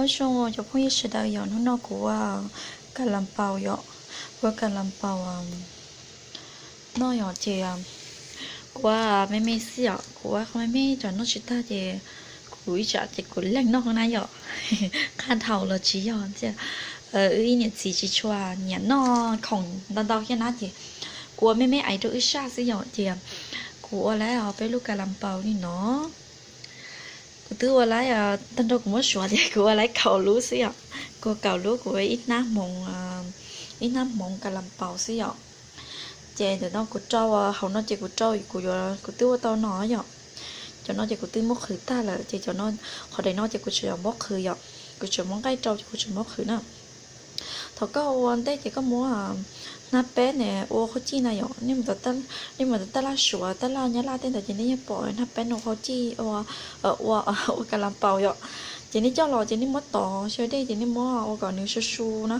Nyob zoo cov phooj ywg sawv daws yom, hnub no kuv ua kas las paus yom, kuv ua kas las paus noj yom, ces kuv ua me me xwb yom, kuv ua qhov me me tsam noj tsis tag ces kuv ib tsam ces kuv leeg noj na yom. Qhaj dhau los tsis yog tiag, wb ib niam txiv tsis tshua nyiam noj khoom ntau ntau thiab na, ces kuv ua me me aiv rau wb saj xwb yom, ces kuv ua lawm peb lub kas las paus li no. Kuv twb ua lawm, tag nrho kuv muab suav ces kuv ua lawm kaum lub xwb yom. Kuv kaum lub, kuv ib hnab hmoov, ib hnab hmoov kas las paus xwb yom. Ces ntawm no kuv rau hauv no ces kuv rau, kuv yuav, kuv twb ua tau no yom. Cov no ces kuv twb muab qhwv tag lawm ces cov no, qhov daim no ces kuv tseem muab qhwv yom. Kuv tseem muab nqaij rau ces kuv tseem muab qhwv na. Thaum koj ua ntej ces koj muab hnab peb ne ua qhov cij na yom. Nej mus tom taj laj Suav, taj laj Nyab Laj tej ntawd ces nej yeej pom hnab peb no ua qhov cij, ua, ua kas las paus yom. Ces nej coj los ces nej muab tov xyaw dej ces nej muab ua kom nws su su na.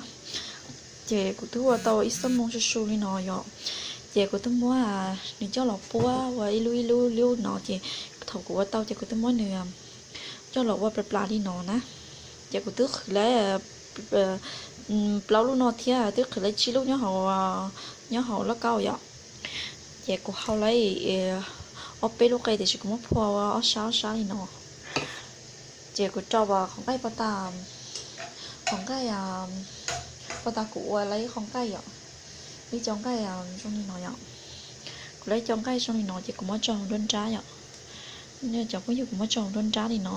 Ces kuv twb ua tau ib xuab moos su su li no yom. Ces kuv twb muab nws coj los puab ua ib lub ib lub lub no ces thaum kuv ua tau ces kuv twb muab nws coj los ua plas plas li no na. Ces kuv twb qhwv lawm plaub lub no thiab twb qhwv lawm tsib lub nyob hauv lauj kaub yom. Ces kuv hau lawm ob peb lub qe tiam sis kuv muab phua ua ob sab ob sab li no. Ces kuv rau qhov nqaij pov tas, qhov nqaij pov tas kuv ua lawm ib qho nqaij yom, ib co nqaij zoo li no yom. Kuv lawm ib co nqaij zoo li no ces kuv muab tso hauv nruab nrab yom. Cov phooj ywg, kuv muab tso hauv nruab nrab li no.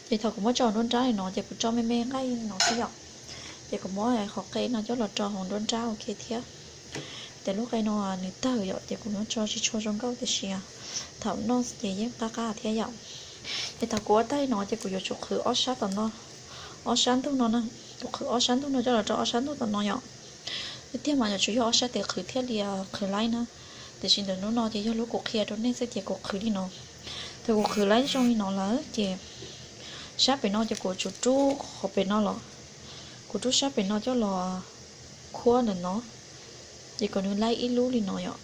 Ces thaum kuv muab tso hauv nruab nrab li no ces kuv tso me me nqaij li no xwb yom. Ces kuv muab qhov qe no coj los rau hauv nruab nrab ua ke thiab. Ces lub qe no nws tawg yom, ces kuv muab tso tsis tshua zoo nkauj tiam sis thaum noj ces yeej qab qab thiab yom. Ces thaum kuv ua tag li no ces kuv yuav tsum qhwv ob sab tom no, ob sab ntug no na. Kuv qhwv ob sab ntug no coj los rau ob sab ntug tom no yom. Tiag tiag mas yuav tsum yog ob sab tes qhwv thiaj li qhwv laib na. Tiam sis ntawm hnub no ces yog lub kuv qhia rau nej xwb ces kuv qhwv li no. Thaum kuv qhwv laib zoo li no lawm ces sab pem no ces kuv tsum rub qhov pem no los, kuv rub sab pem no coj los khuab ntawm no, ces kom nws laib ib lub li no yom.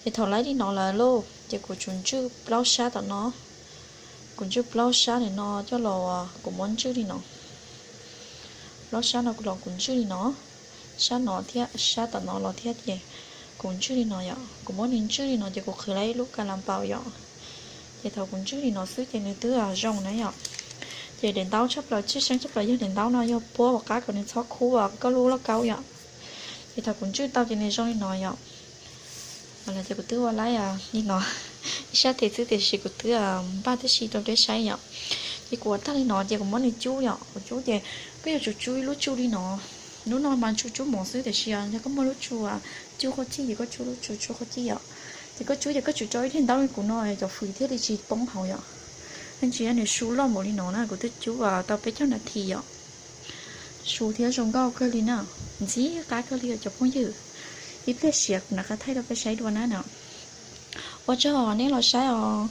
Ces thaum laib li no lawm lauj ces kuv tsum ntswj plaub sab tom no. Kuv ntswj plaub sab ntawm no coj los, kuv muab ntswj li no. Plaub sab no los kuv ntswj li no, sab no thiab sab tom no los thiab ces kuv ntswj li no yom. Kuv muab nws ntswj li no ces kuv qhwv laib ib lub kas las paus yom. Ces thaum kuv ntswj li no xwb ces nws twb zoo na yom. Ces daim ntaub tshaj plaws, tshwj xeeb tshaj plaws yog daim ntaub no yog puab ua qab kom nws txhob khub koj lub lauj kaub yom. Ces thaum kuv ntswj tau ces nws zoo li no yom. Ces kuv twb ua laib li no, ib sab tes xwb tiam sis kuv twb npaj tib si rau peb saib yom. Ces kuv ua tag li no ces kuv muab nws cub yom, kuv cub ces koj yuav tsum cub ib lub tsu li no. Hnub no mas tsu cub mov xwb tiam sis yog koj muaj lub tsu cub qhov cij ces koj cub lub tsu cub qhov cij yom. Ces koj cub ces koj tsum rau ib daim ntaub li kuv no cov fwm thiaj li tsis poob hauv yom. Ntsis nws su loj npaum li no na, kuv twb cub tau peb caug nas this yom. Su thiab zoo nkauj kawg li na, ntxim qab kawg li cov phooj ywg. Ib pliag siav kuv rov qab thaij rau peb saib dua na no. Ua tsaug nej los saib os.